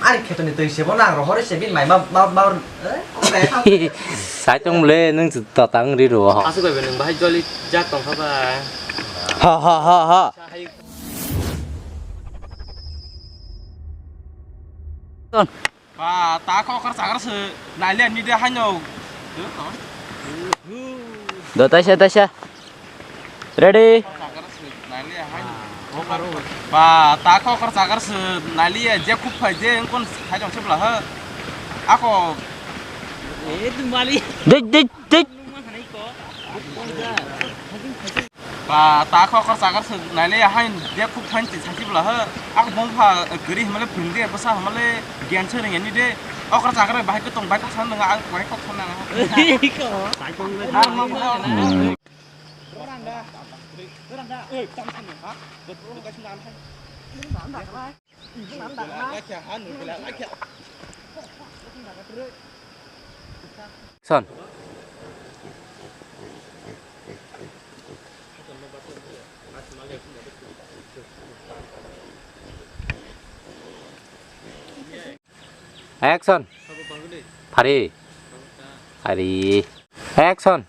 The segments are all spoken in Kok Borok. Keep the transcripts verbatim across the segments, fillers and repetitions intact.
Ani khetoni twi sebo nang rohor se bini mai ma, ma, ma, eh? Sai tong le, nung tata wng ri ro. Asuk bai nwng bahai joli jak tong kha ba. Ha, ha, ha, ha. Sa hai. Ton. Ba, ta kho kar chagar se, nai le ni de haino. Do taisa, taisa. Ready? Ba, ta kho kar chagar se, nai le je khup phai je, kon sai jong se bla ha. Ako. Dei, dei, dei. Ba, ta kho kar chagar se, nai le hain je khup phan ti sai se bla ha. Ako bong pha, gari hamale phung de, basa hamale gian se ring ni de. O kar chagar bahai ko tong, bahai ko san nang, ang kore ko san nang. Hmm. Son. Action. Phari. Phari. Action.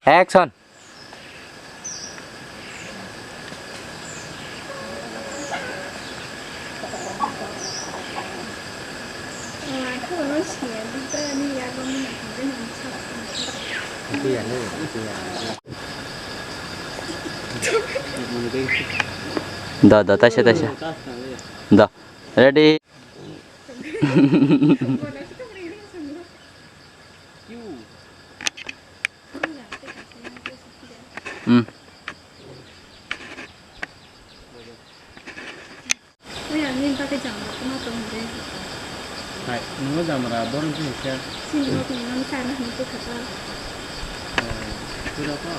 Action. Da, da, taisa, taisa. Da. Ready? Hmm. Oya, nini bagwi jamra kwma tong de. Hai, nungo jamra, borok se hingkhe. Sini no tini no sa na hini se khata. Eh, pura ko?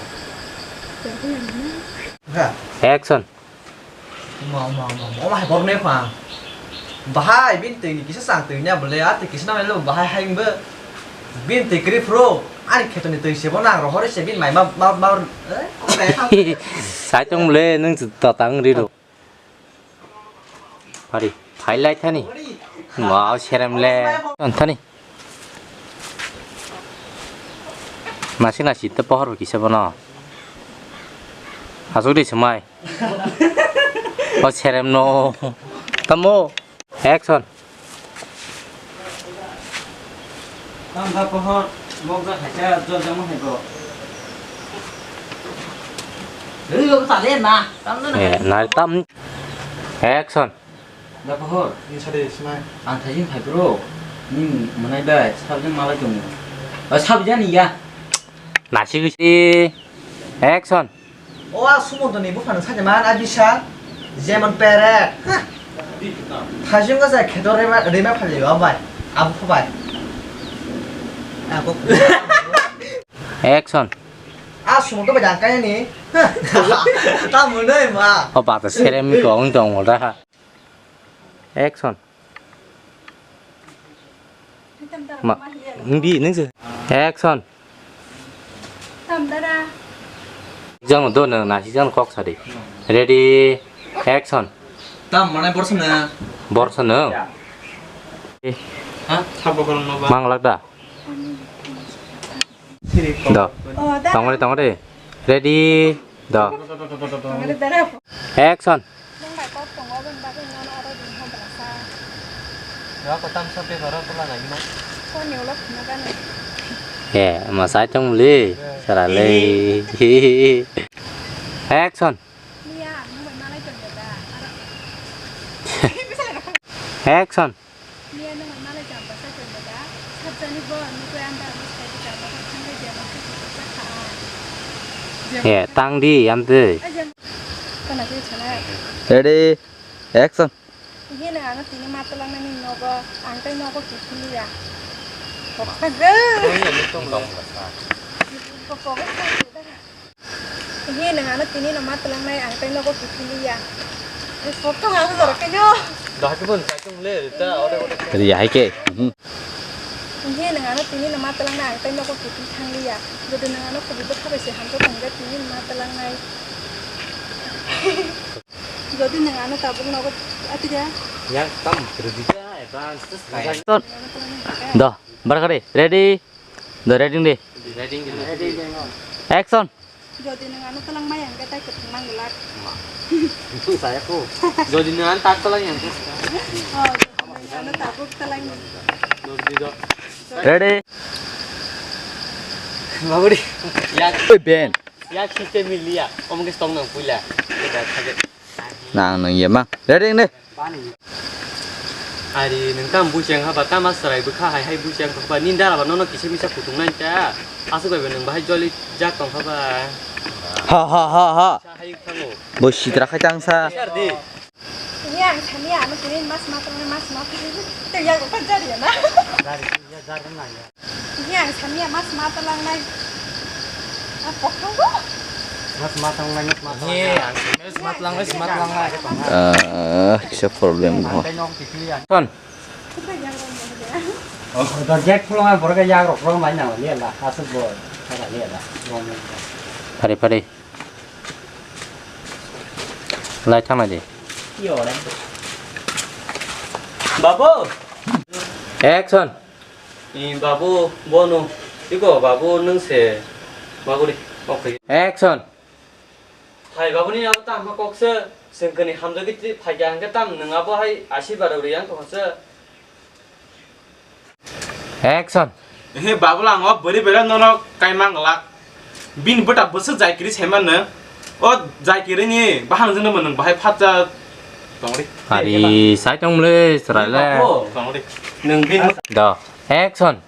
Jamra ya na. Action. Uma, uma, uma, uma, hai borok ne kha. Bahai, bini twi ni kisa chang twi ni abole, a twi kisa na le bahai hai bo. Bini twi kri phro, ani kheto ni twi se bo nang rohor se bini mai ma, ma, ma, eh? Sai tong le, nung tata wng ri ro. Ari, phai lai thani. Wow, serem le. Thani. Nasi nasi te pohor kisa bono. Asuk di semai. O serem no. Tamo. Action. Tang da pohor, mok da khaisa, jol jamo hai bo. Ui, obo tale na, tam na. Eh, na tam. Action. Da pohor. Ni sade sinai. Ang thaijing phai bro. Ni mwnai bai, sabjang malai tongo. O sabjani ya. Nasi gisi. Action. O a Sumantoni buphang sajama a bisa jemon peret. Hah. Thajung ga jai kheto rema, rema phali o bai. Abu pho bai. Abu. Action. A Sumanto bai jang kaya ni. Hah. Ta munai ma. O bata serem ko ong tong mo da. Action. Ma, hindi, nung se. Action. Tam dara. Jang do nung nasi jang kok sadi. Ready, action. Tam mana borsa na? Borsa nung. Ha? Sabo kolom no ba. Mang lak da. Do. Oh, da. Tongre, tongre. Ready. Do. Tongre, dara. Action. Nung bai kok tongo, aboni bagwi nono oro ring hwn bwlasa. Nokho tamsa paper o tula nai hino. Phone ni ulo phunuk gano. He, mwsai tong le, sara le. Action. Miya, nung bai malai tong da. Action. Miya nung bai malai tong bwsa tong da. Sabjani bo nugwi ang da bwsa tong da. Thangwi jema kha kha kha. He, tang di, amtwi. Ready, action. Ihi nang ano tini ma twlangnani nogo, ang tei nogo kiphiliya. Ihi nang ano tini no ma twlangnai, ang tei nogo kiphiliya. Sok tong ang jorok khe jo. Ri hai khe. Mhm. He nwng ano tini no ma twlangnai, ang tei nogo kiphil thangliya. Jodi nwng ano kubui bwkha bai se hamjak tongkhe tini no ma twlangnai. Jodi nwng ano tabuk nogo atwkha. Yang tam rwdi kha advance. Ton. Do, barkari, ready? Do, ready di. Ready, ready. Action. Jodi nwng ano twlang maya hwnkhe tei kwthang mang glak. Ma. Saya ko. Jodi nwng ano tak twlang yang. Oh, jodi nwng ano tabuk twlang. Jodi do. Ready? Baburi. Ya. Oi, Ben. Ya, khite miliya. Omo khe tong nang puila. Nang nang ye ma. Ready ne? Ari, nwng tamo buchang haba, tamo chwrai bwkha hai hai buchang tongkha ba, nini dara ba nono kisa misa kutung nai ta. Aswk bai ba nwng bahai joli jak tongkha ba. Ha, ha, ha, ha. Sa hai thango. Bo sitra khai tang sa. Sar di. Ini ang sani ano kini mas matang mas matang. Itu yang apa jari ya na? Jari, ya jari nang ya. Ini ang sani ya mas mata lang nai. Ah, pokok ko. Mas mata lang nai, mas mata lang nai. Ini ang sani mas mata lang nai, mas mata lang nai. Ah, kisa problem ko. Kon. Oh, to gate phulo ma borok yak rok phulo ma nang le la, asuk bo. Pare pare. Lai thangna di. Babu. Action. Ni babu, bono. Iko babu, nwng se. Babu ri. Okay. Action. Hai babu ni abo tamo kok se. Sengkani hamjagwi ti phaikya hwnkhe tam nwng abo hai asirwad rwi yang tongkha se. Action. He babu lang o bwrwi bwrwi nono kaimang glak. Bini bwta bwswk jai kwrwi saimanno. O jai kwrwini bahan jwnno nwng bahai phatsa tongri. Ari sai tongmle chwraile. Tongri. Nwng bini. Do. Action.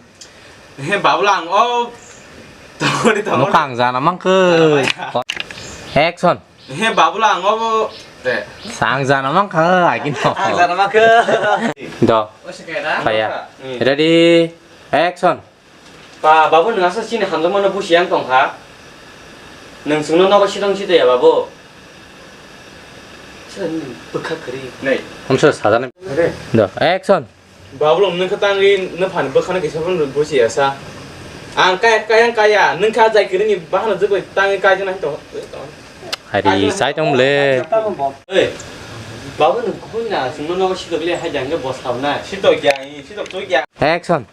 He babu lang o tongri tongri. Nukhang jana mangkhe. Action. He babu lang obo te. Sang jana mangkha, agin no. Sang jana mangkha. Do. Kaya. Hmm. Ready, action. Pa, babu nwng asa chini hamjakmano busi yang tongkha. Nwng chwngno nogo sidong sitaya babu. Sir, nwng bwkha kwrwi. Nei. Hamsa sajana. Re. Do, action. Babu lom nung khatang ri nung phan bwkhano kisa phano busi ya sa. Ang kaya kaya ang kaya nung kha jai kwrwini bahano jogoi tangwi kaijana hito. Hari sai tong le. Ei, babu nung kuhun na sungno nogo sidok le hai jang bo sabna. Sidok ya, sidok chok ya. Action.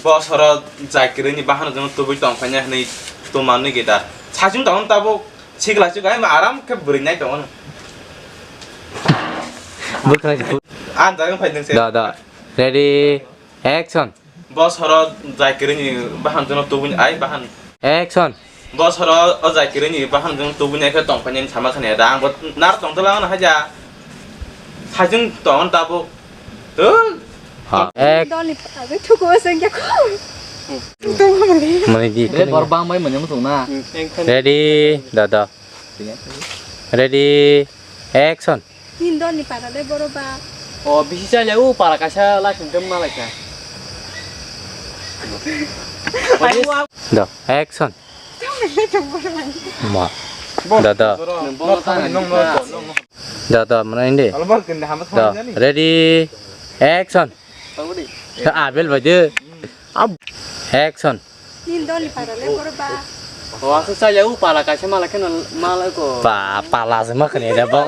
Bosoro jai kwrwini bahano jogoi tubui tong phanya hwnwi tumanwi gita. Sajung tong tabuk sikla chuk ai aram khe bwrwi nai tongo. Bwkhwlai. Ang jagong phai nung se. Da da. Ready, action. Bosoro jai kwrwini bahan jono tubuni ai bahan. Action. Bosoro o jai kwrwini bahan jono tubuni ai khe tong phanya sama khani da ang bo nar tong tola ano haja. Sajung tong tabuk. Tul. Ha. Ek. Doni pa, abi thuku sengya ko. Tong mali. Mani di. Re bor bang bai mani mutung na. Ready, da da. Ready, action. Nini dol ni para le boro ba. O bisi chale u para kaisa lai thung thung malai kha. Da, action. Ma. Da da. Nung bono ta nang kha. Da da, mana inde? Da, ready, action. Abel bai de. Ab, action. Nini dol ni para le boro ba. O aswk chaya u para kaisa malai kheno malai ko. Pa, pala se ma khani da bo.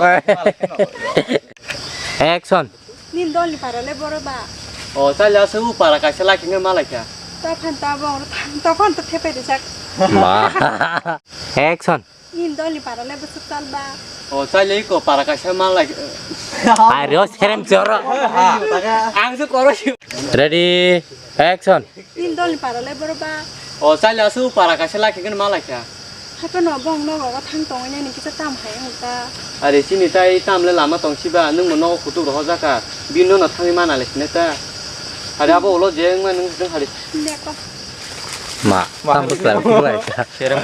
Action. Nini dol ni para le boro ba. O chaya aswk u para kaisa lai kheno malai kha. Ta phan ta bo, ta phan ta thepai de sak. Ma. Action. Nini dol ni para le bwswk tal ba. O chaya iko para kaisa malai. Ari o serem choro. Ang se koro si. Ready, action. Nini dol ni para le boro ba. O chaya aswk para kaisa lai kheno malai kha. Hai phano bong nogo thang tongwi nani kisa tam hai wng ta. Ari chini tai tam le lama tong siba nwng bo nogo kutuk rohor jaka. Bini no thangwi mana le sine ta. Ari abo ulo je wngma nwng jeng hari. Neko. Ma, tam bwsla, bwsla. Serem.